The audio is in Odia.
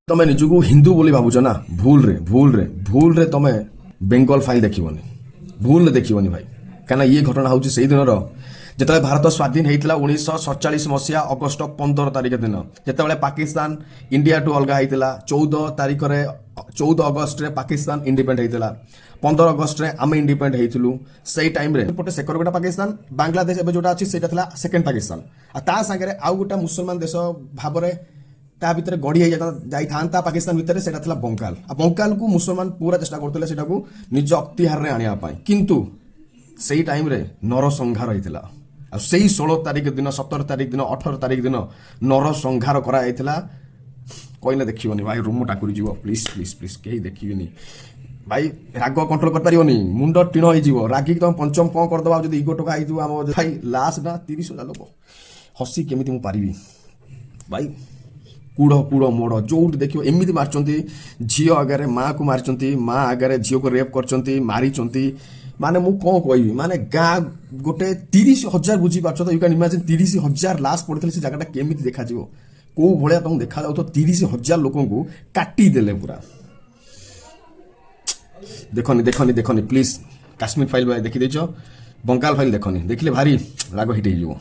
ତମେ ନିଜକୁ ହିନ୍ଦୁ ବୋଲି ଭାବୁଛ ନା, ଭୁଲରେ ଭୁଲରେ ଭୁଲରେ ତମେ ବେଙ୍ଗଲ ଫାଇଲ୍ ଦେଖିବନି, ଭୁଲରେ ଦେଖିବନି ଭାଇ। କାହିଁକିନା ଇଏ ଘଟଣା ହେଉଛି ସେଇ ଦିନର, ଯେତେବେଳେ ଭାରତ ସ୍ୱାଧୀନ ହେଇଥିଲା, 1947 ମସିହା ଅଗଷ୍ଟ 15 ତାରିଖ ଦିନ, ଯେତେବେଳେ ପାକିସ୍ତାନ ଇଣ୍ଡିଆଠୁ ଅଲଗା ହେଇଥିଲା। 14 ତାରିଖରେ, 14 ଅଗଷ୍ଟରେ ପାକିସ୍ତାନ ଇଣ୍ଡିପେଣ୍ଡେଣ୍ଟ ହେଇଥିଲା, 15 ଅଗଷ୍ଟରେ ଆମେ ଇଣ୍ଡିପେଣ୍ଡେଣ୍ଟ ହେଇଥିଲୁ। ସେଇ ଟାଇମ୍ରେ ଏପଟେ ସେକର ଗୋଟେ ପାକିସ୍ତାନ, ବାଂଲାଦେଶ ଏବେ ଯୋଉଟା ଅଛି, ସେଇଟା ଥିଲା ସେକେଣ୍ଡ ପାକିସ୍ତାନ। ଆଉ ତା ସାଙ୍ଗରେ ଆଉ ଗୋଟେ ମୁସଲମାନ ଦେଶ ଭାବରେ ତା ଭିତରେ ଗଢ଼ି ହେଇ ଯାଇଥାନ୍ତା ପାକିସ୍ତାନ ଭିତରେ, ସେଇଟା ଥିଲା ବଙ୍ଗାଲ। ଆଉ ବଙ୍ଗାଲକୁ ମୁସଲମାନ ପୁରା ଚେଷ୍ଟା କରୁଥିଲେ ସେଇଟାକୁ ନିଜ ଅକ୍ତିହାରରେ ଆଣିବା ପାଇଁ। କିନ୍ତୁ ସେଇ ଟାଇମ୍ରେ ନରସଂହାର ହେଇଥିଲା। ଆଉ ସେଇ 16 ତାରିଖ ଦିନ, 17 ତାରିଖ ଦିନ, 18 ତାରିଖ ଦିନ ନରସଂହାର କରାଯାଇଥିଲା। କହିଲେ ଦେଖିବନି ଭାଇ, ରୁମ ଟାକୁରି ଯିବ। ପ୍ଲିଜ୍ ପ୍ଲିଜ୍ ପ୍ଲିଜ୍, କେହି ଦେଖିବେନି ଭାଇ। ରାଗ କଣ୍ଟ୍ରୋଲ କରିପାରିବନି, ମୁଣ୍ଡ ଟିଣ ହେଇଯିବ ରାଗିକି। ତମେ ପଞ୍ଚମ କ'ଣ କରିଦେବା। ଆଉ ଯଦି ଇଗୋ ଟୋକା ହେଇଥିବ ଆମ ଭାଇ, ଲାଷ୍ଟ ନା 30,000 ଲୋକ, ହସି କେମିତି ମୁଁ ପାରିବି ଭାଇ? କୁଢ଼ କୁଢ଼ ମୋଡ଼, ଯୋଉଠି ଦେଖିବ ଏମିତି ମାରିଛନ୍ତି। ଝିଅ ଆଗରେ ମାଆକୁ ମାରିଛନ୍ତି, ମା ଆଗରେ ଝିଅକୁ ରେପ୍ କରିଛନ୍ତି, ମାରିଛନ୍ତି। ମାନେ ମୁଁ କ'ଣ କହିବି? ମାନେ ଗାଁ ଗୋଟେ 30,000, ବୁଝିପାରୁଛ ତ? You can imagine, 30,000 ଲାସ୍ ପଡ଼ିଥିଲେ, ସେ ଜାଗାଟା କେମିତି ଦେଖାଯିବ, କୋଉ ଭଳିଆ ତମକୁ ଦେଖାଯାଉଥିବ? 30,000 ଲୋକଙ୍କୁ କାଟିଦେଲେ ପୁରା। ଦେଖନି, ଦେଖନି, ଦେଖନି ପ୍ଲିଜ୍। କାଶ୍ମୀର ଫାଇଲ୍ ଦେଖିଦେଇଛ, ବଙ୍ଗାଲ ଫାଇଲ୍ ଦେଖନି। ଦେଖିଲେ ଭାରି ରାଗ ହିଟ୍ ହେଇଯିବ।